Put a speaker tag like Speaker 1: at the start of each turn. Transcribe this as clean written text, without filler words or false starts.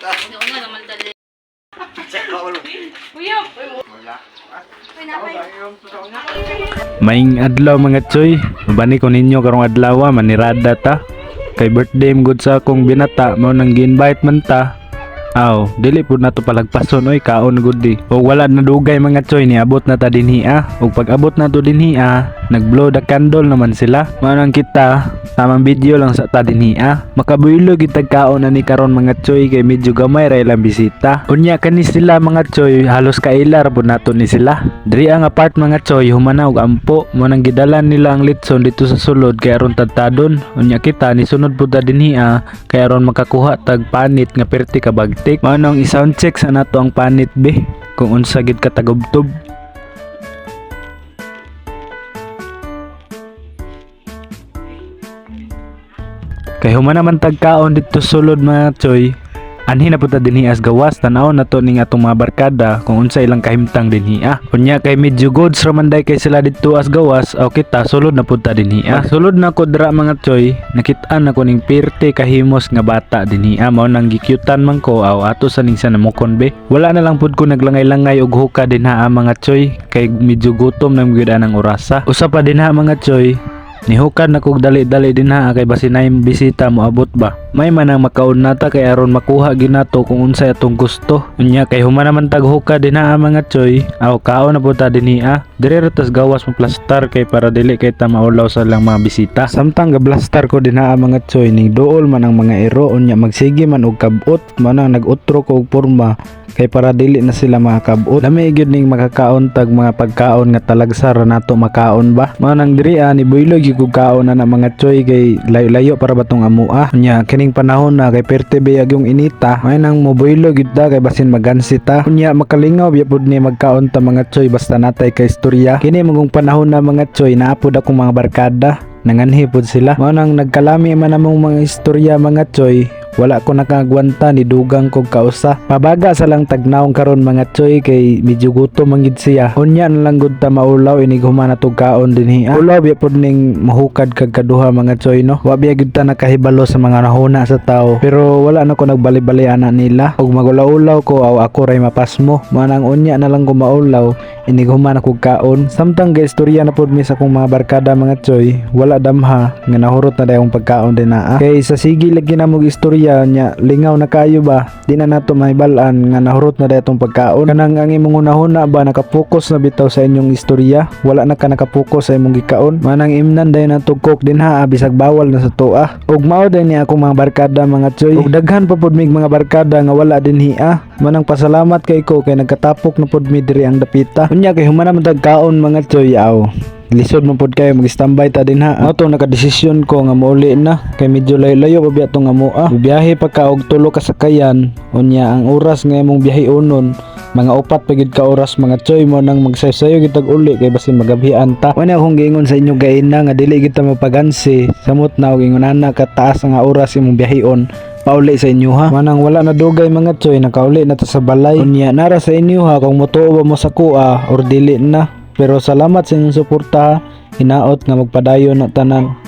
Speaker 1: Una naman dali.
Speaker 2: Check ka ulo.
Speaker 1: Kuya!
Speaker 2: Wala.
Speaker 3: Maing adlaw, mga tsoy, mabani ko ninyo karong adlaw, manirada ta. Kay birthday gud sa akong binata, mao nang gi-invite man ta. Aw, dili pud nato palagpason oy, kaon gud di. Og wala na dugay, mga tsoy, niabot na ta dinhi ah. Ug pag abot nato dinhi ah, nag-blow the candle naman sila. Mao nang kita, tamang video lang sa ta dinhi ah. Makabuylo gid kaon ani karon, mga tsoy, kay medyo gamay ra ilang bisita. Unya kani sila, mga tsoy, halos kaila ra pud nato ni sila. Diri ang apart, mga tsoy, humana og ampo, mao nang gidala nila ang litson dito sa sulod kay aron tadtadon. Unya kita ni sunod pud ta dinhi ah, kay aron makakuha tag panit nga perti ka bagtik. Mao nang i-sound check sa nato ang panit be kung unsa gid katagubtob. Kay human naman tagkaon dito sulod, mga tsoy, anhi na pud ta dinhi as gawas, tan-aw na to ning atong mga barkada kung unsa ilang kahimtang dinhi ah. Unya kay medyo goods ra man day kay sila didto as gawas, aw kita sulod na pud ta dinhi ah. Sulod na ko dira, mga tsoy, nakit-an nako ning pirte kahimos nga bata dinhi ah, mao nang gikyutan man ko, aw ato sa ning sanamukon be. Wala na lang pud ko naglangay-langay og huka dinha ah, mga tsoy, kay medyo gutom na gyud anang orasa. Usa pa dinha, mga tsoy, nihukad na kog dali-dali din ha kay basin nay bisita moabot ba. May man ang makaon nata kay aron makuha ginato kung unsay atong gusto. Unya kay human naman tag hukad din ha, mga tsoy, aw kaon na pud ta dinhi ah. Dire ra tas gawas mo plastar kay para dili kay ta maulaw sa lang mga bisita. Samtang gablastar ko dinha ah, mga tsoy, ning duol man ang mga iro, unya magsige man og kabot, manang nag-utro ko og porma kay para dili na sila makakabot. Lami gyud ning makakaon tag mga pagkaon nga talagsa ra nato makaon ba. Mao nang diri ah, ni buylo gyud kog kaon na mga tsoy kay layo-layo para batong amua. Unya kining panahon na kay perte biyag yung inita. Mao nang mobuylo gyud ta kay basin magansi ta. Unya makalingaw biya pud ni magkaon ta, mga tsoy, basta natay kay istorya. Kini mangong panahon na, mga tsoy, naapod akong mga barkada, nanganhi pud sila. Mao nang nagkalami man among mga istorya, mga tsoy. Wala ko nakagwanta ni dugang kog kausa. Pabaga sa lang tagnawong karon, mga tsoy, kay medyo gutom man gid siya. Unya na lang gud ta maulaw inig human natog kaon dinhi ah. Ulaw biya pud ning mahukad kag kaduha, mga tsoy, no. Wa biya gud ta nakahibalo sa mga nahuna sa tao. Pero wala na ko nagbali-bali ana nila. Og magulaw-ulaw ko, aw ako ray mapasmo. Mao nang unya na lang ko maulaw inig human akog kaon. Samtang ga istorya na pud mi sa akong mga barkada, mga tsoy, wala damha nga nahurot na dayong pagkaon din naa. Kay sa sige lagi na mog istorya nya lingaw na kayo ba, di na nato mahibal-an nga nahurot na dayong pagkaon. Kanang ang imong hunahuna ba nakapokus na bitaw sa inyong istorya, wala na ka nakapokus sa imong gikaon. Manang imnan dayon natog coke dinha ah, bisag bawal na sa tuah. Ug mao day ni akong mga barkada, mga tsoy. Ug daghan pa pud mig mga barkada nga wala dinhi ah. Manang pasalamat kay ko kay nagkatapok na pud mi diri ang dapita. Unya kay human naman tag kaon, mga tsoy, aw lisod man pud kayo mag-standby ta dinha. Mao tong nakadesisyon ko nga mouli na kay medyo layo-layo pa biya tong amoa. Biyahe pa ka og tulo ka sakayan, unya ang oras nga imong biyahe unon mga 4 pa gid ka oras, mga tsoy, mo nang magsaysayo gid tag uli kay basin magabhian ta. Wala akong giingon sa inyo gaina nga dili gid ta mapagansi, samot na og ingon ana ka taas nga oras imong biyaheon pauli sa inyo ha. Manang wala na dugay, mga tsoy, nakauli na ta sa balay. Unya nara sa inyo ha kung motuo ba mo sa kuha or dili na. Pero salamat sa inyong suporta ha. Hinaot nga magpadayon na tanan.